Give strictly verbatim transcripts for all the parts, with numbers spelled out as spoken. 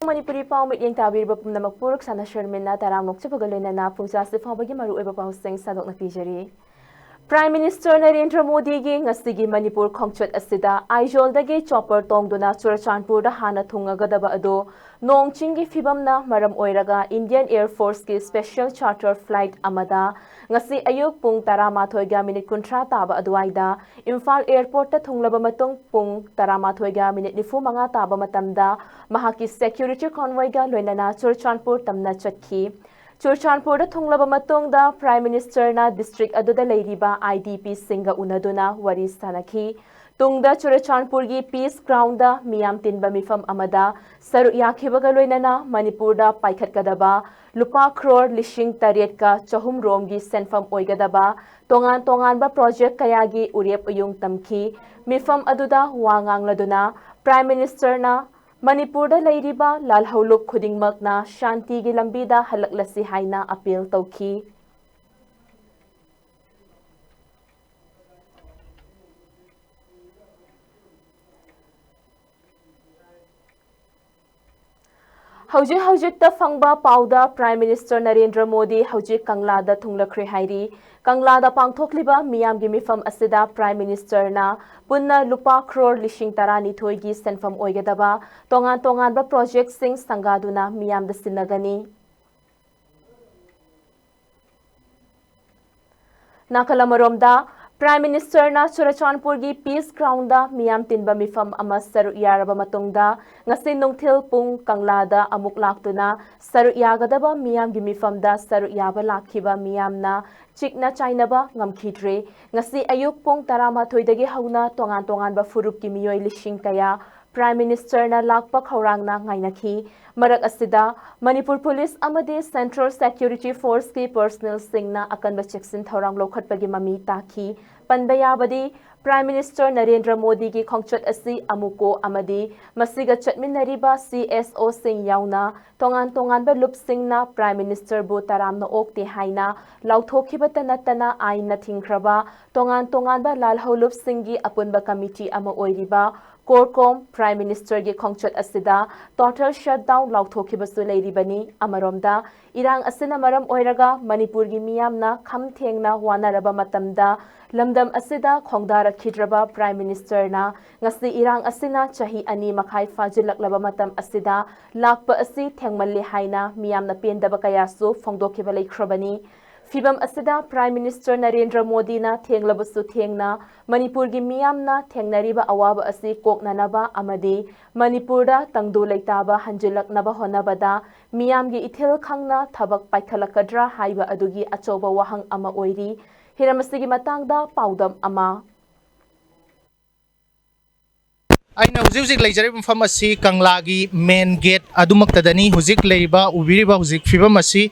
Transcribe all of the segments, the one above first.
ꯃꯅꯤꯄꯨꯔꯤ ꯄꯥꯎ ꯃꯤꯠꯌꯦꯡ ꯇꯥꯕꯤꯔꯤꯕ ꯄꯨꯝꯅꯃꯛꯄꯨ ꯔꯛꯁꯥꯅ ꯁꯔꯃꯤꯟꯅ ꯇꯔꯥꯝꯅ ꯑꯣꯛꯆꯕꯒ ꯂꯣꯏꯅꯅ ꯄꯨꯡꯖꯥꯁꯤ ꯐꯥꯎꯕꯒꯤ ꯃꯔꯨꯑꯣꯏꯕ ꯄꯥꯎꯁꯤꯡ ꯁꯟꯗꯣꯛꯅ ꯄꯤꯖꯔꯤ꯫ Prime Minister ꯅꯔꯦꯟꯗ꯭ꯔ ꯃꯣꯗꯤꯒꯤ ꯉꯁꯤꯒꯤ ꯃꯅꯤꯄꯨꯔ ꯈꯣꯡꯆꯠ ꯑꯁꯤꯗ ꯑꯥꯏꯖꯣꯜꯗꯒꯤ chopper ꯇꯣꯡꯗꯨꯅ ꯆꯨꯔꯆꯥꯟꯄꯨꯔꯗ ꯍꯥꯟꯅ ꯊꯨꯡꯉꯒꯗꯕ ꯑꯗꯨ ꯅꯣꯡ ꯆꯤꯡꯒꯤ ꯐꯤꯕꯝꯅ ꯃꯔꯝ ꯑꯣꯏꯔꯒ Indian Air Force ꯀꯤ special charter flight ꯑꯃꯗ ꯉꯁꯤ ꯑꯌꯨꯛ ꯄꯨꯡ ꯇꯔꯥꯃꯥꯊꯣꯏꯒ ꯃꯤꯅꯤꯠ ꯀꯨꯟꯊ꯭ꯔꯥ ꯇꯥꯕ ꯑꯗꯨꯋꯥꯏꯗ ꯏꯝꯐꯥꯜ airport ꯇ ꯊꯨꯡꯂꯕ ꯃꯇꯨꯡ ꯄꯨꯡ ꯇꯔꯥꯃꯥꯊꯣꯏꯒ ꯃꯤꯅꯤꯠ ꯅꯤꯐꯨ ꯃꯉꯥ ꯇꯥꯕ ꯃꯇꯝꯗ ꯃꯍꯥꯛꯀꯤ security convoy ꯒ ꯂꯣꯏꯅꯅ ꯆꯨꯔꯆꯥꯟꯄꯨꯔ ꯇꯝꯅ ꯆꯠꯈꯤ꯫ ꯆꯨꯔꯆꯥꯟꯄꯨꯔꯗ ꯊꯨꯡꯂꯕ ꯃꯇꯨꯡꯗ Prime Minister ꯅ district ꯑꯗꯨꯗ ꯂꯩꯔꯤꯕ I D P ꯁꯤꯡꯒ ꯎꯅꯗꯨꯅ ꯋꯥꯔꯤ ꯁꯥꯅꯈꯤ꯫ ꯇꯨꯡꯗ ꯆꯨꯔꯆꯥꯟꯄꯨꯔꯒꯤ Peace Ground ꯗ ꯃꯤꯌꯥꯝ ꯇꯤꯟꯕ ꯃꯤꯐꯝ ꯑꯃꯗ ꯁꯔꯨꯛ ꯌꯥꯈꯤꯕꯒ ꯂꯣꯏꯅꯅ ꯃꯅꯤꯄꯨꯔꯗ ꯄꯥꯏꯈꯠꯀꯗꯕ ꯂꯨꯄꯥ ꯀ꯭ꯔꯣꯔ ꯂꯤꯁꯤꯡ ꯇꯔꯦꯠꯀ ꯆꯍꯨꯝ ꯔꯣꯝꯒꯤ ꯁꯦꯟꯐꯝ ꯑꯣꯏꯒꯗꯕ ꯇꯣꯉꯥꯟ ꯇꯣꯉꯥꯟꯕ project ꯀꯌꯥꯒꯤ ꯎꯔꯦꯞ ꯎꯌꯨꯡ ꯇꯝꯈꯤ꯫ ꯃꯤꯐꯝ ꯑꯗꯨꯗ ꯋꯥ ꯉꯥꯡꯂꯗꯨꯅ Prime Minister ꯅ ꯃꯅꯤꯄꯨꯔꯗ ꯂꯩꯔꯤꯕ ꯂꯥꯜꯍꯧꯂꯨꯞ ꯈꯨꯗꯤꯡꯃꯛꯅ ꯁꯥꯟꯇꯤꯒꯤ ꯂꯝꯕꯤꯗ ꯍꯜꯂꯛꯂꯁꯤ ꯍꯥꯏꯅ appeal ꯇꯧꯈꯤ꯫ ꯍꯧꯖꯤꯛ ꯍꯧꯖꯤꯛꯇ ꯐꯪꯕ ꯄꯥꯎꯗ Prime Minister ꯅꯔꯦꯟꯗ꯭ꯔ ꯃꯣꯗꯤ ꯍꯧꯖꯤꯛ ꯀꯪꯂꯥꯗ ꯊꯨꯡꯂꯈ꯭ꯔꯦ ꯍꯥꯏꯔꯤ꯫ ꯀꯪꯂꯥꯗ ꯄꯥꯡꯊꯣꯛꯂꯤꯕ ꯃꯤꯌꯥꯝꯒꯤ ꯃꯤꯐꯝ ꯑꯁꯤꯗ Prime Minister ꯅ ꯄꯨꯟꯅ ꯂꯨꯄꯥ ꯀ꯭ꯔꯣꯔ ꯂꯤꯁꯤꯡ ꯇꯔꯥꯅꯤꯊꯣꯏꯒꯤ ꯁꯦꯟꯐꯝ ꯑꯣꯏꯒꯗꯕ ꯇꯣꯉꯥꯟ ꯇꯣꯉꯥꯟꯕ project ꯁꯤꯡ ꯁꯪꯒꯥꯗꯨꯅ ꯃꯤꯌꯥꯝꯗ ꯁꯤꯟꯅꯒꯅꯤ꯫ ꯅꯥꯀꯜ ꯑꯃꯔꯣꯝꯗ, Prime Minister ꯅ ꯆꯨꯔꯆꯥꯟꯄꯨꯔꯒꯤ Peace Ground ꯗ ꯃꯤꯌꯥꯝ ꯇꯤꯟꯕ ꯃꯤꯐꯝ ꯑꯃ ꯁꯔꯨꯛ ꯌꯥꯔꯕ ꯃꯇꯨꯡꯗ, ꯉꯁꯤ ꯅꯨꯡꯊꯤꯜ ꯄꯨꯡ ꯀꯪꯂꯥꯗ ꯑꯃꯨꯛ ꯂꯥꯛꯇꯨꯅ ꯁꯔꯨꯛ ꯌꯥꯒꯗꯕ ꯃꯤꯌꯥꯝꯒꯤ ꯃꯤꯐꯝꯗ ꯁꯔꯨꯛ ꯌꯥꯕ ꯂꯥꯛꯈꯤꯕ ꯃꯤꯌꯥꯝꯅ ꯆꯤꯛꯅ ꯆꯥꯏꯅꯕ ꯉꯝꯈꯤꯗ꯭ꯔꯦ꯫ ꯉꯁꯤ ꯑꯌꯨꯛ ꯄꯨꯡ ꯇꯔꯥꯃꯥꯊꯣꯏꯗꯒꯤ ꯍꯧꯅ ꯇꯣꯉꯥꯟ ꯇꯣꯉꯥꯟꯕ ꯐꯨꯔꯨꯞꯀꯤ ꯃꯤꯑꯣꯏ ꯂꯤꯁꯤꯡ ꯀꯌꯥ Prime Minister ꯅ ꯂꯥꯛꯄ ꯈꯧꯔꯥꯡꯅ ꯉꯥꯏꯅꯈꯤ꯫ ꯃꯔꯛ ꯑꯁꯤꯗ, ꯃꯅꯤꯄꯨꯔ police ꯑꯃꯗꯤ Central Security Force ꯀꯤ personnel ꯁꯤꯡꯅ ꯑꯀꯟꯕ ꯆꯦꯛꯁꯤꯟ ꯊꯧꯔꯥꯡ ꯂꯧꯈꯠꯄꯒꯤ ꯃꯃꯤ ꯇꯥꯈꯤ꯫ ꯄꯟꯕ ꯌꯥꯕꯗꯤ, Prime Minister ꯅꯔꯦꯟꯗ꯭ꯔ ꯃꯣꯗꯤꯒꯤ ꯈꯣꯡꯆꯠ ꯑꯁꯤ ꯑꯃꯨꯀꯣ ꯑꯃꯗꯤ ꯃꯁꯤꯒ ꯆꯠꯃꯤꯟꯅꯔꯤꯕ C S O ꯁꯤꯡ ꯌꯥꯎꯅ ꯇꯣꯉꯥꯟ ꯇꯣꯉꯥꯟꯕ ꯂꯨꯞꯁꯤꯡꯅ Prime Minister ꯕꯨ ꯇꯔꯥꯝꯅ ꯑꯣꯛꯇꯦ ꯍꯥꯏꯅ ꯂꯥꯎꯊꯣꯛꯈꯤꯕꯇ ꯅꯠꯇꯅ, ꯑꯥꯏꯟꯅ ꯊꯤꯡꯈ꯭ꯔꯕ ꯇꯣꯉꯥꯟ ꯇꯣꯉꯥꯟꯕ ꯂꯥꯜꯍꯧ ꯂꯨꯞꯁꯤꯡꯒꯤ ꯑꯄꯨꯟꯕ committee ꯑꯃ ꯑꯣꯏꯔꯤꯕ CORCOM, Prime Ministerꯒꯤ ꯈꯣꯡꯆꯠ ꯑꯁꯤꯗ total shutdown ꯂꯥꯎꯊꯣꯛꯈꯤꯕꯁꯨ ꯂꯩꯔꯤꯕꯅꯤ꯫ ꯑꯃꯔꯣꯝꯗ, ꯏꯔꯥꯡ ꯑꯁꯤꯅ ꯃꯔꯝ ꯑꯣꯏꯔꯒ ꯃꯅꯤꯄꯨꯔꯒꯤ ꯃꯤꯌꯥꯝꯅ ꯈꯝ ꯊꯦꯡꯅ ꯋꯥꯅꯔꯕ ꯃꯇꯝꯗ, ꯂꯝꯗꯝ ꯑꯁꯤꯗ ꯈꯣꯡꯗꯥꯔꯛꯈꯤꯗ꯭ꯔꯕ Prime Ministerꯅ ꯉꯁꯤ ꯏꯔꯥꯡ ꯑꯁꯤꯅ ꯆꯍꯤ ꯑꯅꯤ ꯃꯈꯥꯏ ꯐꯥꯖꯤꯜꯂꯛꯂꯕ ꯃꯇꯝ ꯑꯁꯤꯗ ꯂꯥꯛꯄ ꯑꯁꯤ ꯊꯦꯡꯃꯜꯂꯦ ꯍꯥꯏꯅ ꯃꯤꯌꯥꯝꯅ ꯄꯦꯟꯗꯕ ꯀꯌꯥꯁꯨ ꯐꯣꯡꯗꯣꯛꯈꯤꯕ ꯂꯩꯈ꯭ꯔꯕꯅꯤ꯫ ꯐꯤꯕꯝ ꯑꯁꯤꯗ Prime Minister ꯅꯔꯦꯟꯗ꯭ꯔ ꯃꯣꯗꯤꯅ ꯊꯦꯡꯂꯕꯁꯨ ꯊꯦꯡꯅ ꯃꯅꯤꯄꯨꯔꯒꯤ ꯃꯤꯌꯥꯝꯅ ꯊꯦꯡꯅꯔꯤꯕ ꯑꯋꯥꯕ ꯑꯁꯤ ꯀꯣꯛꯅꯅꯕ ꯑꯃꯗꯤ ꯃꯅꯤꯄꯨꯔꯗ ꯇꯪꯗꯨ ꯂꯩꯇꯥꯕ ꯍꯟꯖꯤꯜꯂꯛꯅꯕ ꯍꯣꯠꯅꯕꯗ ꯃꯤꯌꯥꯝꯒꯤ ꯏꯊꯤꯜ ꯈꯪꯅ ꯊꯕꯛ ꯄꯥꯏꯈꯠꯂꯛꯀꯗ꯭ꯔꯥ ꯍꯥꯏꯕ ꯑꯗꯨꯒꯤ ꯑꯆꯧꯕ ꯋꯥꯍꯪ ꯑꯃ ꯑꯣꯏꯔꯤ꯫ ꯍꯤꯔꯝ ꯑꯁꯤꯒꯤ ꯃꯇꯥꯡꯗ ꯄꯥꯎꯗꯝ ꯑꯃ꯫ ꯑꯩꯅ ꯍꯧꯖꯤꯛ ꯍꯧꯖꯤꯛ ꯂꯩꯖꯔꯤꯕ ꯃꯐꯝ ꯑꯁꯤ ꯀꯪꯂꯥꯒꯤ main gate ꯑꯗꯨꯃꯛꯇꯗꯅꯤ꯫ ꯍꯧꯖꯤꯛ ꯂꯩꯔꯤꯕ, ꯎꯕꯤꯔꯤꯕ ꯍꯧꯖꯤꯛ ꯐꯤꯕꯝ ꯑꯁꯤ,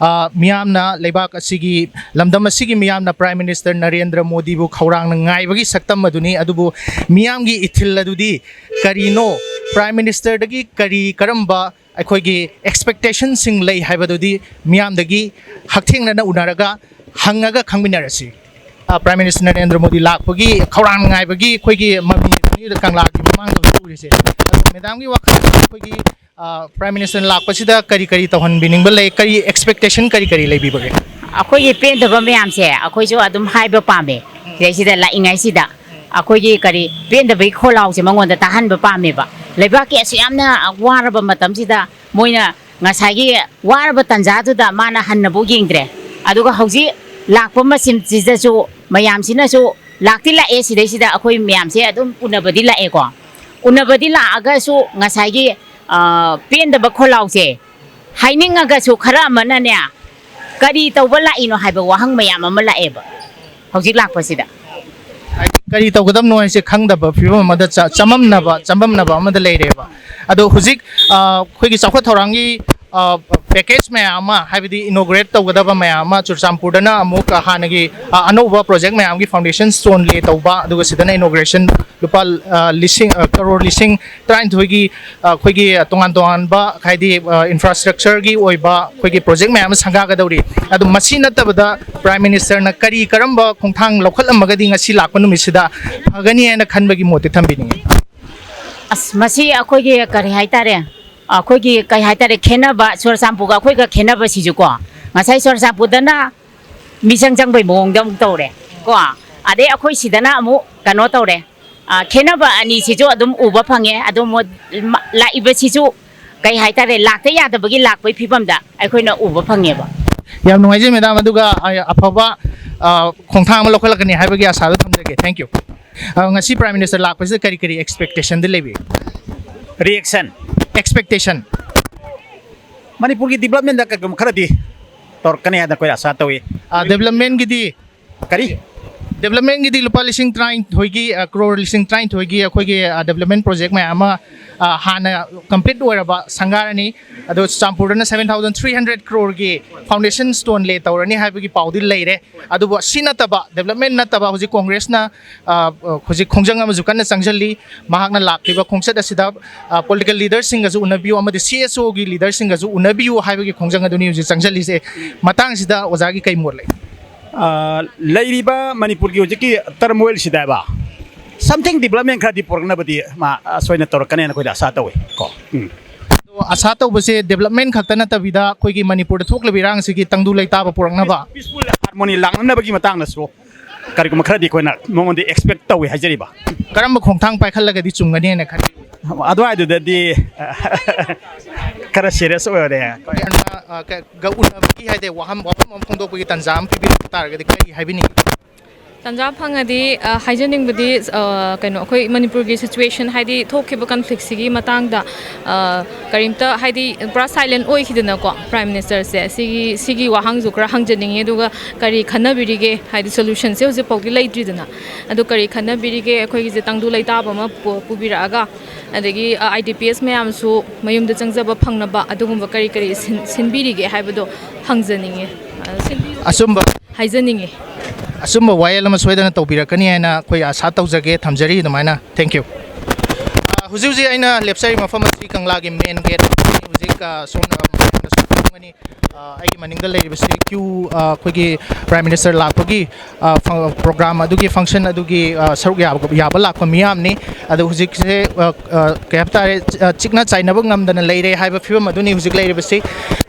ꯑ, ꯃꯤꯌꯥꯝꯅ, ꯂꯩꯕꯥꯛ ꯑꯁꯤꯒꯤ, ꯂꯝꯗꯝ ꯑꯁꯤꯒꯤ ꯃꯤꯌꯥꯝꯅ Prime Minister ꯅꯔꯦꯟꯗ꯭ꯔ ꯃꯣꯗꯤꯕꯨ ꯈꯧꯔꯥꯡꯅ ꯉꯥꯏꯕꯒꯤ ꯁꯛꯇꯝ ꯑꯗꯨꯅꯤ꯫ ꯑꯗꯨꯕꯨ ꯃꯤꯌꯥꯝꯒꯤ ꯏꯊꯤꯜ ꯑꯗꯨꯗꯤ ꯀꯔꯤꯅꯣ? Prime Ministerꯗꯒꯤ ꯀꯔꯤ, ꯀꯔꯝꯕ ꯑꯩꯈꯣꯏꯒꯤ expectationꯁꯤꯡ ꯂꯩ ꯍꯥꯏꯕꯗꯨꯗꯤ ꯃꯤꯌꯥꯝꯗꯒꯤ ꯍꯛꯊꯦꯡꯅꯅ ꯎꯅꯔꯒ ꯍꯪꯉꯒ ꯈꯪꯃꯤꯟꯅꯔꯁꯤ꯫ ꯑ, Prime Minister ꯅꯔꯦꯟꯗ꯭ꯔ ꯃꯣꯗꯤ ꯂꯥꯛꯄꯒꯤ ꯈꯧꯔꯥꯡ ꯉꯥꯏꯕꯒꯤ ꯑꯩꯈꯣꯏꯒꯤ ꯃꯃꯤ ꯀꯪꯂꯥꯒꯤ ꯃꯃꯥꯡꯗ ꯍꯧꯖꯤꯛ ꯎꯔꯤꯁꯦ꯫ ꯑꯗꯣ madamꯒꯤ ꯋꯥꯈꯜꯗ ꯑꯩꯈꯣꯏꯒꯤ, ꯑ, Prime Minister ꯂꯥꯛꯄꯁꯤꯗ ꯀꯔꯤ ꯀꯔꯤ ꯇꯧꯍꯟꯕꯤꯅꯤꯡꯕ ꯂꯩ? ꯀꯔꯤ expectation ꯀꯔꯤ ꯀꯔꯤ ꯂꯩꯕꯤꯕꯒꯦ? ꯑꯩꯈꯣꯏꯒꯤ ꯄꯦꯟꯗꯕ ꯃꯌꯥꯝꯁꯦ ꯑꯩꯈꯣꯏꯁꯨ ꯑꯗꯨꯝ ꯍꯥꯏꯕ ꯄꯥꯝꯃꯦ꯫ ꯁꯤꯗꯩꯁꯤꯗ ꯂꯥꯛꯏꯉꯩꯁꯤꯗ ꯑꯩꯈꯣꯏꯒꯤ ꯀꯔꯤ ꯄꯦꯟꯗꯕꯒꯤ ꯈꯣꯜꯂꯥꯎꯁꯦ ꯃꯉꯣꯟꯗ ꯇꯥꯍꯟꯕ ꯄꯥꯝꯃꯦꯕ꯫ ꯂꯩꯕꯥꯛꯀꯤ ꯑꯁꯨꯛ ꯌꯥꯝꯅ ꯋꯥꯔꯕ ꯃꯇꯝꯁꯤꯗ ꯃꯣꯏꯅ ꯉꯁꯥꯏꯒꯤ ꯋꯥꯔꯕ ꯇꯥꯟꯖꯥꯗꯨꯗ ꯃꯥꯅ ꯍꯟꯅꯕꯨ ꯌꯦꯡꯗ꯭ꯔꯦ꯫ ꯑꯗꯨꯒ ꯍꯧꯖꯤꯛ ꯂꯥꯛꯄ ꯃꯁꯤꯡꯁꯤꯗꯁꯨ ꯃꯌꯥꯝꯁꯤꯅꯁꯨ ꯂꯥꯛꯇꯤ ꯂꯥꯛꯑꯦ, ꯁꯤꯗꯩꯁꯤꯗ ꯑꯩꯈꯣꯏ ꯃꯌꯥꯝꯁꯦ ꯑꯗꯨꯝ ꯎꯅꯕꯗꯤ ꯂꯥꯛꯑꯦꯀꯣ꯫ ꯎꯅꯕꯗꯤ ꯂꯥꯛꯑꯒꯁꯨ ꯉꯁꯥꯏꯒꯤ, ꯑ, ꯄꯦꯟꯗꯕ ꯈꯣꯜꯂꯥꯎꯁꯦ ꯍꯥꯏꯅꯤꯡꯉꯒꯁꯨ ꯈꯔ ꯑꯃꯅꯅꯦ, ꯀꯔꯤ ꯇꯧꯕ ꯂꯥꯛꯏꯅꯣ ꯍꯥꯏꯕ ꯋꯥꯍꯪ ꯃꯌꯥꯝ ꯑꯃ ꯂꯥꯛꯑꯦꯕ ꯍꯧꯖꯤꯛ ꯂꯥꯛꯄꯁꯤꯗ꯫ ꯍꯥꯏꯗꯤ ꯀꯔꯤ ꯇꯧꯒꯗꯕꯅꯣ ꯍꯥꯏꯁꯦ ꯈꯪꯗꯕ ꯐꯤꯕꯝ ꯑꯃꯗ ꯆ-, ꯆꯃꯝꯅꯕ, ꯆꯃꯝꯅꯕ ꯑꯃꯗ ꯂꯩꯔꯦꯕ꯫ ꯑꯗꯣ ꯍꯧꯖꯤꯛ, ꯑ, ꯑꯩꯈꯣꯏꯒꯤ ꯆꯥꯎꯈꯠ ꯊꯧꯔꯥꯡꯒꯤ, ꯑ, package ꯃꯌꯥꯝ ꯑꯃ, ꯍꯥꯏꯕꯗꯤ inaugurate ꯇꯧꯒꯗꯕ ꯃꯌꯥꯝ ꯑꯃ ꯆꯨꯔꯆꯥꯟꯄꯨꯔꯗꯅ ꯑꯃꯨꯛ, ꯑ, ꯍꯥꯟꯅꯒꯤ, ꯑ, ꯑꯅꯧꯕ project ꯃꯌꯥꯝꯒꯤ foundation stone lay ꯇꯧꯕ, ꯑꯗꯨꯒ ꯁꯤꯗꯅ inauguration ꯂꯨꯄꯥ, ꯑ, ꯂꯤꯁꯤꯡ, ꯑ, ꯀꯔꯣꯔ ꯂꯤꯁꯤꯡ ꯇꯔꯥꯅꯤꯊꯣꯏꯒꯤ, ꯑ, ꯑꯩꯈꯣꯏꯒꯤ ꯇꯣꯉꯥꯟ ꯇꯣꯉꯥꯟꯕ, ꯍꯥꯏꯗꯤ, ꯑ, infrastructureꯒꯤ ꯑꯣꯏꯕ ꯑꯩꯈꯣꯏꯒꯤ project ꯃꯌꯥꯝ ꯑꯃ ꯁꯪꯒꯥꯒꯗꯧꯔꯤ꯫ ꯑꯗꯨ ꯃꯁꯤ ꯅꯠꯇꯕꯗ Prime Ministerꯅ ꯀꯔꯤ ꯀꯔꯝꯕ ꯈꯣꯡꯊꯥꯡ ꯂꯧꯈꯠꯂꯝꯃꯒꯗꯤ ꯉꯁꯤ ꯂꯥꯛꯄ ꯅꯨꯃꯤꯠꯁꯤꯗ ꯐꯒꯅꯤ ꯍꯥꯏꯅ ꯈꯟꯕꯒꯤ ꯃꯣꯠꯇꯤ ꯊꯝꯕꯤꯅꯤꯡꯉꯤ? ꯑꯁ, ꯃꯁꯤ ꯑꯩꯈꯣꯏꯒꯤ ꯀꯔꯤ ꯍꯥꯏꯇꯥꯔꯦ, ꯑꯩꯈꯣꯏꯒꯤ ꯀꯩ ꯍꯥꯏꯇꯥꯔꯦ, ꯈꯦꯠꯅꯕ, ꯆꯨꯔꯆꯥꯟꯄꯨꯔꯒ ꯑꯩꯈꯣꯏꯒ ꯈꯦꯠꯅꯕꯁꯤꯁꯨꯀꯣ, ꯉꯁꯥꯏ ꯆꯨꯔꯆꯥꯟꯄꯨꯔꯗꯅ ꯃꯤꯁꯪ ꯆꯪꯕꯩ ꯃꯑꯣꯡꯗ ꯑꯃꯨꯛ ꯇꯧꯔꯦ ꯀꯣ, ꯑꯗꯩ ꯑꯩꯈꯣꯏ ꯁꯤꯗꯅ ꯑꯃꯨꯛ ꯀꯩꯅꯣ ꯇꯧꯔꯦ꯫ ꯑ, ꯈꯦꯠꯅꯕ ꯑꯅꯤꯁꯤꯁꯨ ꯑꯗꯨꯝ ꯎꯕ ꯐꯪꯉꯦ꯫ ꯑꯗꯣ ꯃꯣ-, ꯃ-, ꯂꯥꯛꯏꯕꯁꯤꯁꯨ ꯀꯩ ꯍꯥꯏꯇꯥꯔꯦ, ꯂꯥꯛꯇ ꯌꯥꯗꯕꯒꯤ ꯂꯥꯛꯄꯒꯤ ꯐꯤꯕꯝꯗ ꯑꯩꯈꯣꯏꯅ ꯎꯕ ꯐꯪꯉꯦꯕ꯫ ꯌꯥꯝ ꯅꯨꯡꯉꯥꯏꯖꯩ, ꯃꯦꯗꯥꯝ꯫ ꯑꯗꯨꯒ, ꯑ, ꯑꯐꯕ, ꯑ, ꯈꯣꯡꯊꯥꯡ ꯑꯃ ꯂꯧꯈꯠꯂꯛꯀꯅꯤ ꯍꯥꯏꯕꯒꯤ ꯑꯁꯥꯗꯣ ꯊꯝꯖꯒꯦ꯫ Thank you꯫ ꯑ, ꯉꯁꯤ Prime Minister ꯂꯥꯛꯄꯁꯤꯗ ꯀꯔꯤ ꯀꯔꯤ expectationꯗꯤ ꯂꯩꯕꯤ? Reaction꯫ Expectation꯫ ꯃꯅꯤꯄꯨꯔꯒꯤ developmentꯗ ꯀꯩꯒꯨꯝꯕ ꯈꯔꯗꯤ ꯇꯧꯔꯛꯀꯅꯤ ꯍꯥꯏꯅ ꯑꯩꯈꯣꯏ ꯑꯁꯥ ꯇꯧꯏ꯫ ꯑ, developmentꯒꯤꯗꯤ ꯀꯔꯤ? Developmentꯒꯤꯗꯤ ꯂꯨꯄꯥ ꯂꯤꯁꯤꯡ ꯇꯔꯥꯅꯤꯊꯣꯏꯒꯤ, ꯑ, crore ꯂꯤꯁꯤꯡ ꯇꯔꯥꯅꯤꯊꯣꯏꯒꯤ ꯑꯩꯈꯣꯏꯒꯤ, ꯑ, development project ꯃꯌꯥꯝ ꯑꯃ, ꯑ, ꯍꯥꯟꯅ complete ꯑꯣꯏꯔꯕ ꯁꯪꯒꯥꯔꯅꯤ꯫ ꯑꯗꯣ ꯆꯨꯔꯆꯥꯟꯄꯨꯔꯗꯅ seven thousand three hundred croreꯒꯤ foundation stone lay ꯇꯧꯔꯅꯤ ꯍꯥꯏꯕꯒꯤ ꯄꯥꯎꯗꯤ ꯂꯩꯔꯦ꯫ ꯑꯗꯨꯕꯨ ꯁꯤ ꯅꯠꯇꯕ, development ꯅꯠꯇꯕ, ꯍꯧꯖꯤꯛ ꯀꯣꯡꯒ꯭ꯔꯦꯁꯅ, ꯑ, ꯍꯧꯖꯤꯛ ꯈꯣꯡꯖꯪ ꯑꯃꯁꯨ ꯀꯟꯅ ꯆꯪꯁꯤꯜꯂꯤ꯫ ꯃꯍꯥꯛꯅ ꯂꯥꯛꯂꯤꯕ ꯈꯣꯡꯆꯠ ꯑꯁꯤꯗ, ꯑ, political leaderꯁꯤꯡꯒꯁꯨ ꯎꯅꯕꯤꯌꯨ ꯑꯃꯗꯤ CSOꯒꯤ leaderꯁꯤꯡꯒꯁꯨ ꯎꯅꯕꯤꯌꯨ ꯍꯥꯏꯕꯒꯤ ꯈꯣꯡꯖꯪ ꯑꯗꯨꯅꯤ ꯍꯧꯖꯤꯛ ꯆꯪꯁꯤꯜꯂꯤꯁꯦ꯫ ꯃꯇꯥꯡꯁꯤꯗ ꯑꯣꯖꯥꯒꯤ ꯀꯩ ꯃꯣꯠ ꯂꯩ? ꯑ, ꯂꯩꯔꯤꯕ ꯃꯅꯤꯄꯨꯔꯒꯤ ꯍꯧꯖꯤꯛꯀꯤ turmoilꯁꯤꯗ ꯍꯥꯏꯕ, something development ꯈꯔꯗꯤ ꯄꯨꯔꯛꯅꯕꯗꯤ ꯃꯥ, ꯑ, ꯁꯣꯏꯅ ꯇꯧꯔꯛꯀꯅꯦꯅ ꯑꯩꯈꯣꯏꯗ ꯑꯁꯥ ꯇꯧꯏ ꯀꯣ꯫ ꯎꯝ꯫ ꯑꯗꯣ ꯑꯁꯥ ꯇꯧꯕꯁꯦ development ꯈꯛꯇ ꯅꯠꯇꯕꯤꯗ ꯑꯩꯈꯣꯏꯒꯤ ꯃꯅꯤꯄꯨꯔꯗ ꯊꯣꯛꯂꯤꯕ ꯏꯔꯥꯡꯁꯤꯒꯤ ꯇꯪꯗꯨ ꯂꯩꯇꯥꯕ ꯄꯨꯔꯛꯅꯕ, peaceful harmony ꯂꯥꯛꯅꯅꯕꯒꯤ ꯃꯇꯥꯡꯗꯁꯨ ꯀꯔꯤꯒꯨꯝꯕ ꯈꯔꯗꯤ ꯑꯩꯈꯣꯏꯅ ꯃꯉꯣꯟꯗ expect ꯇꯧꯏ ꯍꯥꯏꯖꯔꯤꯕ꯫ ꯀꯔꯝꯕ ꯈꯣꯡꯊꯥꯡ ꯄꯥꯏꯈꯠꯂꯒꯗꯤ ꯆꯨꯝꯒꯅꯤ ꯍꯥꯏꯅ ꯈꯜꯂꯤ? ꯑꯗꯨꯋꯥꯏꯗꯨꯗꯗꯤ ꯈꯔ serious ꯑꯣꯏꯔꯦ꯫ ꯑ, ꯀ-, ꯒ ꯎꯅꯕꯒꯤ ꯍꯥꯏꯗꯤ ꯋꯥꯍꯪ, ꯋꯥꯐꯝ ꯑꯃ ꯐꯣꯡꯗꯣꯛꯄꯒꯤ ꯇꯥꯟꯖꯥ ꯑꯃ ꯄꯤꯕꯤꯔꯛꯄ ꯇꯥꯔꯒꯗꯤ ꯀꯔꯤ ꯍꯥꯏꯕꯤꯅꯤꯡꯉꯤ? ꯇꯥꯟꯖꯥ ꯐꯪꯉꯗꯤ, ꯑ, ꯍꯥꯏꯖꯅꯤꯡꯕꯗꯤ, ꯑ, ꯀꯩꯅꯣ, ꯑꯩꯈꯣꯏ ꯃꯅꯤꯄꯨꯔꯒꯤ situation, ꯍꯥꯏꯗꯤ ꯊꯣꯛꯈꯤꯕ conflictꯁꯤꯒꯤ ꯃꯇꯥꯡꯗ, ꯑ, ꯀꯔꯤꯝꯇ, ꯍꯥꯏꯗꯤ ꯄꯨꯔꯥ silent ꯑꯣꯏꯈꯤꯗꯅꯀꯣ Prime Ministerꯁꯦ, ꯁꯤꯒꯤ, ꯁꯤꯒꯤ ꯋꯥꯍꯪꯁꯨ ꯈꯔ ꯍꯪꯖꯅꯤꯡꯉꯤ꯫ ꯑꯗꯨꯒ ꯀꯔꯤ ꯈꯟꯅꯕꯤꯔꯤꯒꯦ, ꯍꯥꯏꯗꯤ solutionꯁꯦ ꯍꯧꯖꯤꯛꯐꯥꯎꯗꯤ ꯂꯩꯇ꯭ꯔꯤꯗꯅ, ꯑꯗꯨ ꯀꯔꯤ ꯈꯟꯅꯕꯤꯔꯤꯒꯦ? ꯑꯩꯈꯣꯏꯒꯤꯁꯦ ꯇꯪꯗꯨ ꯂꯩꯇꯥꯕ ꯑꯃ ꯄꯨ-, ꯄꯨꯕꯤꯔꯛꯑꯒ, ꯑꯗꯒꯤ, ꯑ, IDPs ꯃꯌꯥꯝꯁꯨ ꯃꯌꯨꯝꯗ ꯆꯪꯖꯕ ꯐꯪꯅꯕ ꯑꯗꯨꯒꯨꯝꯕ ꯀꯔꯤ ꯀꯔꯤ ꯁꯤꯟ-, ꯁꯤꯟꯕꯤꯔꯤꯒꯦ ꯍꯥꯏꯕꯗꯣ ꯍꯪꯖꯅꯤꯡꯉꯤ, ꯑ, ꯁꯤꯟꯕꯤꯔꯤꯒꯦ ꯑꯆꯨꯝꯕ ꯍꯥꯏꯖꯅꯤꯡꯉꯤ꯫ ꯑꯆꯨꯝꯕ ꯋꯥꯌꯦꯜ ꯑꯃ ꯁꯣꯏꯗꯅ ꯇꯧꯕꯤꯔꯛꯀꯅꯤ ꯍꯥꯏꯅ ꯑꯩꯈꯣꯏ ꯑꯁꯥ ꯇꯧꯖꯒꯦ, ꯊꯝꯖꯔꯤ ꯑꯗꯨꯃꯥꯏꯅ꯫ Thank you꯫ ꯑ, ꯍꯧꯖꯤꯛ ꯍꯧꯖꯤꯛ ꯑꯩꯅ ꯂꯦꯞꯆꯔꯤꯕ ꯃꯐꯝ ꯑꯁꯤ ꯀꯪꯂꯥꯒꯤ main gate꯫ ꯍꯧꯖꯤꯛ, ꯑ, ꯁꯣꯝꯅ ꯃꯌꯥꯝꯅꯁꯨ ꯑ, ꯑꯩꯒꯤ ꯃꯅꯤꯡꯗ ꯂꯩꯔꯤꯕꯁꯤ ꯀ꯭ꯌꯨ, ꯑ, ꯑꯩꯈꯣꯏꯒꯤ Prime Minister ꯂꯥꯛꯄꯒꯤ, ꯑ, ꯐ-, program ꯑꯗꯨꯒꯤ function ꯑꯗꯨꯒꯤ, ꯑ, ꯁꯔꯨꯛ ꯌꯥꯕ, ꯌꯥꯕ ꯂꯥꯛꯄ ꯃꯤꯌꯥꯝꯅꯤ꯫ ꯑꯗꯣ ꯍꯧꯖꯤꯛꯁꯦ, ꯑ, ꯑ, ꯀꯩ ꯍꯥꯏꯕ ꯇꯥꯔꯦ, ꯑ, ꯆꯤꯛꯅ ꯆꯥꯏꯅꯕ ꯉꯝꯗꯅ ꯂꯩꯔꯦ ꯍꯥꯏꯕ ꯐꯤꯕꯝ ꯑꯗꯨꯅꯤ ꯍꯧꯖꯤꯛ ꯂꯩꯔꯤꯕꯁꯤ꯫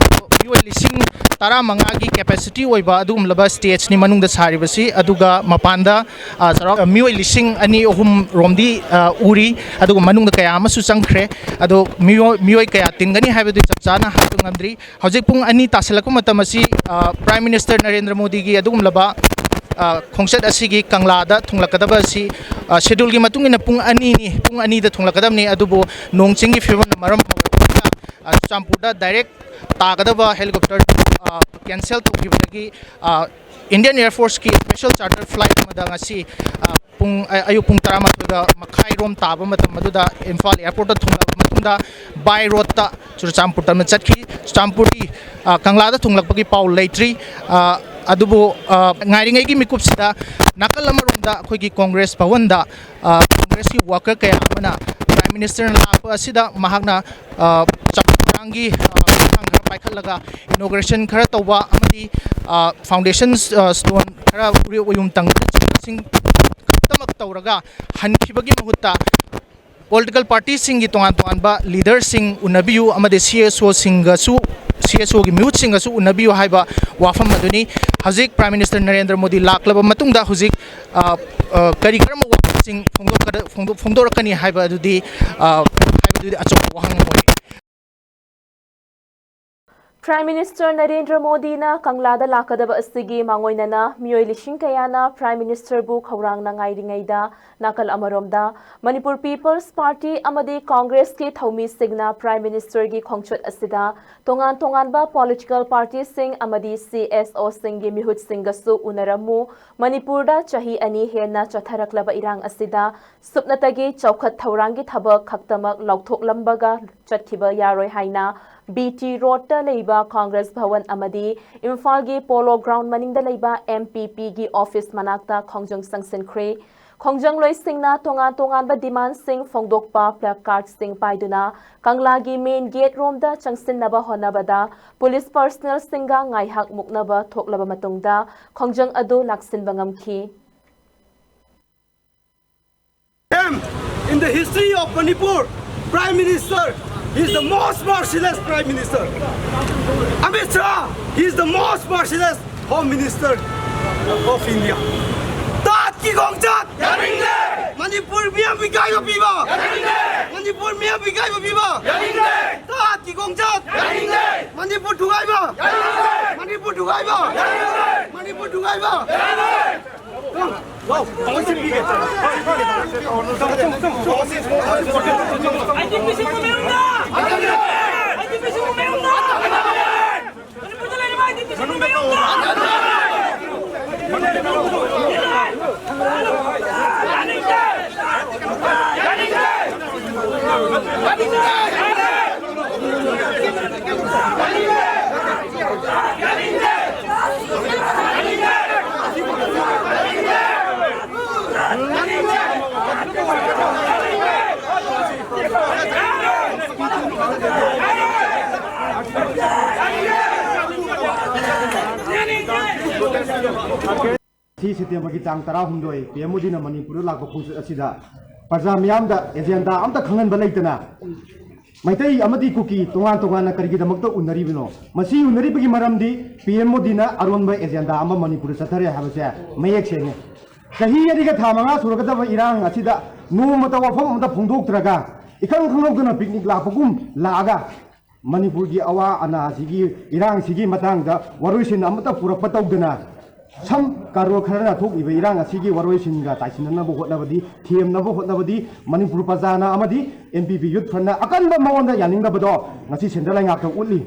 ꯃꯤꯑꯣꯏ ꯂꯤꯁꯤꯡ ꯇꯔꯥꯃꯉꯥꯒꯤ capacity ꯑꯣꯏꯕ ꯑꯗꯨꯒꯨꯝꯂꯕ stageꯅꯤ ꯃꯅꯨꯡꯗ ꯁꯥꯔꯤꯕꯁꯤ꯫ ꯑꯗꯨꯒ ꯃꯄꯥꯟꯗ, ꯑ, ꯆꯥꯎꯔꯥꯛ-, ꯃꯤꯑꯣꯏ ꯂꯤꯁꯤꯡ ꯑꯅꯤ ꯑꯍꯨꯝ ꯔꯣꯝꯗꯤ, ꯑ, ꯎꯔꯤ꯫ ꯑꯗꯨꯒ ꯃꯅꯨꯡꯗ ꯀꯌꯥ ꯑꯃꯁꯨ ꯆꯪꯈ꯭ꯔꯦ꯫ ꯑꯗꯣ ꯃꯤꯑꯣꯏ, ꯃꯤꯑꯣꯏ ꯀꯌꯥ ꯇꯤꯟꯒꯅꯤ ꯍꯥꯏꯕꯗꯨ ꯆꯞ ꯆꯥꯅ ꯍꯥꯏꯕ ꯉꯝꯗ꯭ꯔꯤ꯫ ꯍꯧꯖꯤꯛ ꯄꯨꯡ ꯑꯅꯤ ꯇꯥꯁꯤꯜꯂꯛꯄ ꯃꯇꯝ ꯑꯁꯤ, ꯑ, Prime Minister ꯅꯔꯦꯟꯗ꯭ꯔ ꯃꯣꯗꯤꯒꯤ ꯑꯗꯨꯒꯨꯝꯂꯕ, ꯑ, ꯈꯣꯡꯆꯠ ꯑꯁꯤꯒꯤ ꯀꯪꯂꯥꯗ ꯊꯨꯡꯂꯛꯀꯗꯕ ꯑꯁꯤ, ꯑ, scheduleꯒꯤ ꯃꯇꯨꯡ ꯏꯟꯅ ꯄꯨꯡ ꯑꯅꯤꯅꯤ, ꯄꯨꯡ ꯑꯅꯤꯗ ꯊꯨꯡꯂꯛꯀꯗꯕꯅꯤ꯫ ꯑꯗꯨꯕꯨ ꯅꯣꯡ ꯆꯤꯡꯒꯤ ꯐꯤꯕꯝꯅ ꯃꯔꯝ ꯑꯣꯏꯔꯒ, ꯑ, ꯆꯨꯔꯆꯥꯟꯄꯨꯔꯗ direct ꯇꯥꯒꯗꯕ helicopter, ꯑ, cancel ꯇꯧꯈꯤꯕꯗꯒꯤ, ꯑ, Indian Air Forceꯀꯤ special charter flight ꯑꯃꯗ ꯉꯁꯤ, ꯑ, ꯄꯨꯡ, ꯑ-, ꯑꯌꯨꯛ ꯄꯨꯡ ꯇꯔꯥꯃꯥꯊꯣꯏꯒ ꯃꯈꯥꯏꯔꯣꯝ ꯇꯥꯕ ꯃꯇꯝ ꯑꯗꯨꯗ ꯏꯝꯐꯥꯜ airportꯇ ꯊꯨꯡꯂꯕ ꯃꯇꯨꯡꯗ by roadꯇ ꯆꯨꯔꯆꯥꯟꯄꯨꯔ ꯇꯝꯅ ꯆꯠꯈꯤ꯫ ꯆꯨꯔꯆꯥꯟꯄꯨꯔꯗꯤ, ꯑ, ꯀꯪꯂꯥꯗ ꯊꯨꯡꯂꯛꯄꯒꯤ ꯄꯥꯎ ꯂꯩꯇ꯭ꯔꯤ꯫ ꯑ, ꯑꯗꯨꯕꯨ, ꯑ, ꯉꯥꯏꯔꯤꯉꯩꯒꯤ ꯃꯤꯀꯨꯞꯁꯤꯗ ꯅꯥꯀꯜ ꯑꯃꯔꯣꯝꯗ ꯑꯩꯈꯣꯏꯒꯤ Congress ꯚꯋꯟꯗ, ꯑ, Congressꯀꯤ worker ꯀꯌꯥ ꯑꯃꯅ Prime Ministerꯅ ꯂꯥꯛꯄ ꯑꯁꯤꯗ ꯃꯍꯥꯛꯅ, ꯑ, ꯆꯥꯎꯈꯠ ꯊꯧꯔꯥꯡꯒꯤ, ꯑ, ꯊꯧꯔꯥꯡ ꯈꯔ ꯄꯥꯏꯈꯠꯂꯒ inauguration ꯈꯔ ꯇꯧꯕ ꯑꯃꯗꯤ, ꯑ, foundation, ꯑ, stone ꯈꯔ ꯎꯔꯦꯞ ꯎꯌꯨꯡ ꯇꯪꯕꯅꯆꯤꯡꯕꯁꯤꯡ ꯈꯛꯇꯃꯛ ꯇꯧꯔꯒ ꯍꯟꯈꯤꯕꯒꯤ ꯃꯍꯨꯠꯇ political partyꯁꯤꯡꯒꯤ ꯇꯣꯉꯥꯟ ꯇꯣꯉꯥꯟꯕ leaderꯁꯤꯡ ꯎꯅꯕꯤꯌꯨ ꯑꯃꯗꯤ CSOꯁꯤꯡꯒꯁꯨ, CSOꯒꯤ ꯃꯤꯍꯨꯠꯁꯤꯡꯒꯁꯨ ꯎꯅꯕꯤꯌꯨ ꯍꯥꯏꯕ ꯋꯥꯐꯝ ꯑꯗꯨꯅꯤ꯫ ꯍꯧꯖꯤꯛ Prime Minister ꯅꯔꯦꯟꯗ꯭ꯔ ꯃꯣꯗꯤ ꯂꯥꯛꯂꯕ ꯃꯇꯨꯡꯗ ꯍꯧꯖꯤꯛ, ꯑ, ꯑ, ꯀꯔꯤ ꯀꯔꯝꯕ ꯋꯥꯐꯝꯁꯤꯡ ꯐꯣꯡꯗꯣꯛꯀꯗ-, ꯐꯣꯡꯗꯣꯛ-, ꯐꯣꯡꯗꯣꯔꯛꯀꯅꯤ ꯍꯥꯏꯕ ꯑꯗꯨꯗꯤ, ꯑ, ꯍꯥꯏꯕꯗꯨꯗꯤ ꯑꯆꯧꯕ ꯋꯥꯍꯪ ꯑꯃ ꯑꯣꯏꯔꯤ꯫ Prime Minister ꯅꯔꯦꯟꯗ꯭ꯔ ꯃꯣꯗꯤꯅ ꯀꯪꯂꯥꯗ ꯂꯥꯛꯀꯗꯕ ꯑꯁꯤꯒꯤ ꯃꯥꯡꯑꯣꯏꯅꯅ ꯃꯤꯑꯣꯏ ꯂꯤꯁꯤꯡ ꯀꯌꯥꯅ Prime Ministerꯕꯨ ꯈꯧꯔꯥꯡꯅ ꯉꯥꯏꯔꯤꯉꯩꯗ, ꯅꯥꯀꯜ ꯑꯃꯔꯣꯝꯗ Manipur People's Party ꯑꯃꯗꯤ Congressꯀꯤ ꯊꯧꯃꯤꯁꯤꯡꯅ Prime Ministerꯒꯤ ꯈꯣꯡꯆꯠ ꯑꯁꯤꯗ ꯇꯣꯉꯥꯟ ꯇꯣꯉꯥꯟꯕ political partyꯁꯤꯡ ꯑꯃꯗꯤ CSOꯁꯤꯡꯒꯤ ꯃꯤꯍꯨꯠꯁꯤꯡꯒꯁꯨ ꯎꯅꯔꯝꯃꯨ, ꯃꯅꯤꯄꯨꯔꯗ ꯆꯍꯤ ꯑꯅꯤ ꯍꯦꯟꯅ ꯆꯠꯊꯔꯛꯂꯕ ꯏꯔꯥꯡ ꯑꯁꯤꯗ ꯁꯨꯞꯅꯇꯒꯤ ꯆꯥꯎꯈꯠ ꯊꯧꯔꯥꯡꯒꯤ ꯊꯕꯛ ꯈꯛꯇꯃꯛ ꯂꯥꯎꯊꯣꯛꯂꯝꯕꯒ ꯆꯠꯈꯤꯕ ꯌꯥꯔꯣꯏ ꯍꯥꯏꯅ BT Roadꯇ ꯂꯩꯕ Congress ꯚꯋꯟ ꯑꯃꯗꯤ ꯏꯝꯐꯥꯜꯒꯤ Polo Ground ꯃꯅꯤꯡꯗ ꯂꯩꯕ MPPꯒꯤ office ꯃꯅꯥꯛꯇ ꯈꯣꯡꯖꯪ ꯆꯪꯁꯤꯟꯈ꯭ꯔꯦ꯫ ꯈꯣꯡꯖꯪꯂꯣꯏꯁꯤꯡꯅ ꯇꯣꯉꯥꯟ ꯇꯣꯉꯥꯟꯕ ꯗꯤꯃꯥꯟꯁꯤꯡ ꯐꯣꯡꯗꯣꯛꯄ ꯄ꯭ꯂꯦꯀꯥꯔꯗꯁꯤꯡ ꯄꯥꯏꯗꯨꯅ ꯀꯪꯂꯥꯒꯤ ꯃꯦꯟ ꯒꯦꯠ ꯔꯣꯝꯗ ꯆꯪꯁꯤꯟꯅꯕ ꯍꯣꯠꯅꯕꯗ ꯄꯨꯂꯤꯁ ꯄꯔꯁꯅꯦꯜꯁꯤꯡꯒ ꯉꯥꯏꯍꯥꯛ ꯃꯨꯛꯅꯕ ꯊꯣꯛꯂꯕ ꯃꯇꯨꯡꯗ ꯈꯣꯡꯖꯪ ꯑꯗꯨ ꯂꯥꯛꯁꯤꯟꯕ ꯉꯝꯈꯤ꯫ Him in the history of Manipur, Prime Minister, he is the most merciless Prime Minister. Amit Shah, he is the most merciless Home Minister of India. ꯇꯥꯠꯀꯤ ꯈꯣꯡꯆꯠ! ꯌꯥꯅꯤꯡꯗꯦ! ꯃꯅꯤꯄꯨꯔ ꯃꯤꯌꯥꯝ ꯏꯀꯥꯏꯕ ꯄꯤꯕ! ꯌꯥꯅꯤꯡꯗꯦ! ꯃꯅꯤꯄꯨꯔ ꯃꯤꯌꯥꯝ ꯏꯀꯥꯏꯕ ꯄꯤꯕ! ꯌꯥꯅꯤꯡꯗꯦ! ꯇꯥꯠꯀꯤ ꯈꯣꯡꯆꯠ! ꯌꯥꯅꯤꯡꯗꯦ! ꯃꯅꯤꯄꯨꯔ ꯊꯨꯒꯥꯏꯕ! ꯌꯥꯅꯤꯡꯗꯦ! ꯃꯅꯤꯄꯨꯔ ꯊꯨꯒꯥꯏꯕ! ꯌꯥꯅꯤꯡꯗꯦ! ꯃꯅꯤꯄꯨꯔ ꯊꯨꯒꯥꯏꯕ! ꯌꯥꯅꯤꯡꯗꯦ! ꯁꯤ ꯁꯦꯞꯇꯦꯝꯕꯔꯒꯤ ꯇꯥꯡ ꯇꯔꯥꯍꯨꯝꯗꯣꯏ ꯄꯤ ꯑꯦꯝ ꯃꯣꯗꯤꯅ ꯃꯅꯤꯄꯨꯔꯗ ꯂꯥꯛꯄ ꯈꯣꯡꯆꯠ ꯑꯁꯤꯗ ꯄ꯭ꯔꯖꯥ ꯃꯤꯌꯥꯝꯗ ꯑꯦꯖꯦꯟꯗꯥ ꯑꯝꯇ ꯈꯪꯍꯟꯕ ꯂꯩꯇꯅ ꯃꯩꯇꯩ ꯑꯃꯗꯤ ꯀꯨꯀꯤ ꯇꯣꯉꯥꯟ ꯇꯣꯉꯥꯟꯅ ꯀꯔꯤꯒꯤꯗꯃꯛꯇ ꯎꯅꯔꯤꯕꯅꯣ? ꯃꯁꯤ ꯎꯅꯔꯤꯕꯒꯤ ꯃꯔꯝꯗꯤ ꯄꯤ ꯑꯦꯝ ꯃꯣꯗꯤꯅ ꯑꯔꯣꯟꯕ ꯑꯦꯖꯦꯟꯗꯥ ꯑꯃ ꯃꯅꯤꯄꯨꯔꯗ ꯆꯠꯊꯔꯦ ꯍꯥꯏꯕꯁꯦ ꯃꯌꯦꯛ ꯁꯦꯡꯉꯤ꯫ ꯆꯍꯤ ꯑꯅꯤꯒ ꯊꯥ ꯃꯉꯥ ꯁꯨꯔꯒꯗꯕ ꯏꯔꯥꯡ ꯑꯁꯤꯗ ꯅꯣꯡꯃꯇ ꯋꯥꯐꯝ ꯑꯃꯇ ꯐꯣꯡꯗꯣꯛꯇ꯭ꯔꯒ ꯏꯈꯪ ꯈꯪꯍꯧꯗꯅ ꯄꯤꯛꯅꯤꯛ ꯂꯥꯛꯄꯒꯨꯝ ꯂꯥꯛꯑꯒ ꯃꯅꯤꯄꯨꯔꯒꯤ ꯑꯋꯥ ꯑꯅꯥꯁꯤꯒꯤ ꯏꯔꯥꯡꯁꯤꯒꯤ ꯃꯇꯥꯡꯗ ꯋꯥꯔꯣꯏꯁꯤꯟ ꯑꯃꯠꯇ ꯄꯨꯔꯛꯄ ꯇꯧꯗꯅ ꯁꯝ ꯀꯥꯔꯣ ꯈꯔꯅ ꯊꯣꯛꯂꯤꯕ ꯏꯔꯥꯡ ꯑꯁꯤꯒꯤ ꯋꯥꯔꯣꯏꯁꯤꯟꯒ ꯇꯥꯏꯁꯤꯟꯅꯅꯕ ꯍꯣꯠꯅꯕꯗꯤ, ꯊꯦꯝꯅꯕ ꯍꯣꯠꯅꯕꯗꯤ ꯃꯅꯤꯄꯨꯔ ꯄ꯭ꯔꯖꯥꯅ ꯑꯃꯗꯤ ꯑꯦꯝ ꯄꯤ ꯄꯤ ꯌꯨꯠ ꯐ꯭ꯔꯟꯠꯅ ꯑꯀꯟꯕ ꯃꯑꯣꯡꯗ ꯌꯥꯅꯤꯡꯗꯕꯗꯣ ꯉꯁꯤ ꯁꯦꯟꯇ꯭ꯔ ꯂꯩꯉꯥꯛꯇ ꯎꯠꯂꯤ꯫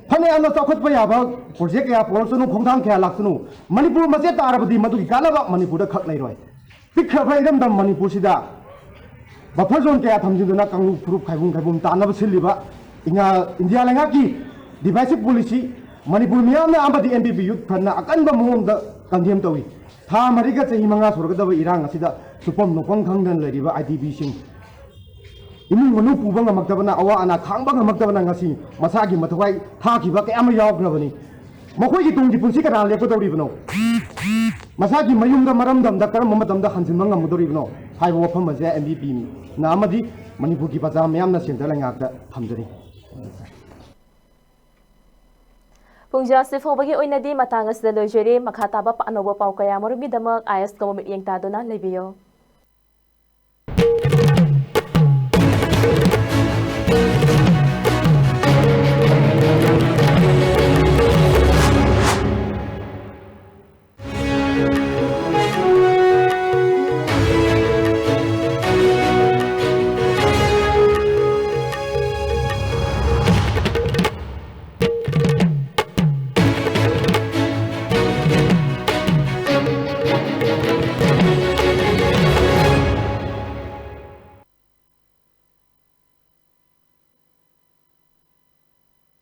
ꯐꯅꯌꯥꯝꯅ ꯆꯥꯎꯈꯠꯄ ꯌꯥꯕ ꯄ꯭ꯔꯣꯖꯦꯛ ꯀꯌꯥ ꯄꯨꯔꯛꯁꯅꯨ, ꯈꯣꯡꯊꯥꯡ ꯀꯌꯥ ꯂꯥꯛꯁꯅꯨ, ꯃꯅꯤꯄꯨꯔ ꯃꯆꯦꯠ ꯇꯥꯔꯕꯗꯤ ꯃꯗꯨꯒꯤ ꯀꯥꯟꯅꯕ ꯃꯅꯤꯄꯨꯔꯗ ꯈꯛ ꯂꯩꯔꯣꯏ꯫ ꯄꯤꯛꯈ꯭ꯔꯕ ꯏꯔꯝꯗꯝ ꯃꯅꯤꯄꯨꯔꯁꯤꯗ ꯕꯐꯔ ꯖꯣꯟ ꯀꯌꯥ ꯊꯝꯖꯤꯟꯗꯨꯅ ꯀꯥꯡꯂꯨꯞ ꯐꯨꯔꯨꯞ ꯈꯥꯏꯕꯨꯡ ꯈꯥꯏꯕꯨꯡ ꯇꯥꯅꯕ ꯁꯤꯜꯂꯤꯕ ꯏꯟꯗꯤꯌꯥ ꯂꯩꯉꯥꯛꯀꯤ ꯗꯤꯚꯥꯏꯁꯤꯞ ꯄꯣꯂꯤꯁꯤ ꯃꯅꯤꯄꯨꯔ ꯃꯤꯌꯥꯝꯅ ꯑꯃꯗꯤ ꯑꯦꯝ ꯕꯤ ꯄꯤ ꯌꯨꯠ ꯐ꯭ꯔꯟꯠꯅ ꯑꯀꯟꯕ ꯃꯑꯣꯡꯗ ꯀꯟꯗꯦꯝ ꯇꯧꯏ꯫ ꯊꯥ ꯃꯔꯤꯒ ꯆꯍꯤ ꯃꯉꯥ ꯁꯨꯔꯒꯗꯕ ꯏꯔꯥꯡ ꯑꯁꯤꯗ ꯁꯨꯐꯝ ꯅꯣꯐꯝ ꯈꯪꯗꯅ ꯂꯩꯔꯤꯕ ꯑꯥꯏ ꯗꯤ ꯕꯤꯁꯤꯡ, ꯏꯃꯨꯡ ꯃꯅꯨꯡ ꯄꯨꯕ ꯉꯝꯃꯛꯇꯕꯅ, ꯑꯋꯥ ꯑꯅꯥ ꯈꯥꯡꯕ ꯉꯝꯃꯛꯇꯕꯅ ꯉꯁꯤ ꯃꯁꯥꯒꯤ ꯃꯊꯧꯋꯥꯏ ꯊꯥꯈꯤꯕ ꯀꯌꯥ ꯑꯃ ꯌꯥꯎꯈ꯭ꯔꯕꯅꯤ꯫ ꯃꯈꯣꯏꯒꯤ ꯇꯨꯡꯒꯤ ꯄꯨꯟꯁꯤ ꯀꯅꯥ ꯂꯦꯞꯀꯗꯧꯔꯤꯕꯅꯣ? ꯃꯁꯥꯒꯤ ꯃꯌꯨꯝꯗ ꯃꯔꯝꯗꯝꯗ ꯀꯔꯝꯕ ꯃꯇꯝꯗ ꯍꯟꯖꯤꯟꯕ ꯉꯝꯒꯗꯧꯔꯤꯕꯅꯣ ꯍꯥꯏꯕ ꯋꯥꯐꯝ ꯑꯁꯦ ꯑꯦꯝ ꯕꯤ ꯄꯤꯅ ꯑꯃꯗꯤ ꯃꯅꯤꯄꯨꯔꯒꯤ ꯄ꯭ꯔꯖꯥ ꯃꯤꯌꯥꯝꯅ ꯁꯦꯟꯇꯔ ꯂꯩꯉꯥꯛꯇ ꯊꯝꯖꯔꯤ꯫ ꯄꯨꯡꯖꯥ ꯑꯁꯤ ꯐꯥꯎꯕꯒꯤ ꯑꯣꯏꯅꯗꯤ ꯃꯇꯥꯡ ꯑꯁꯤꯗ ꯂꯣꯏꯖꯔꯦ꯫ ꯃꯈꯥ ꯇꯥꯕ ꯑꯅꯧꯕ ꯄꯥꯎ ꯀꯌꯥ ꯃꯔꯨꯝꯒꯤꯗꯃꯛ ꯑꯥꯏ ꯑꯦꯁ ꯀꯣꯝꯕ ꯃꯤꯠꯌꯦꯡ ꯇꯥꯗꯨꯅ ꯂꯩꯕꯤꯌꯨ꯫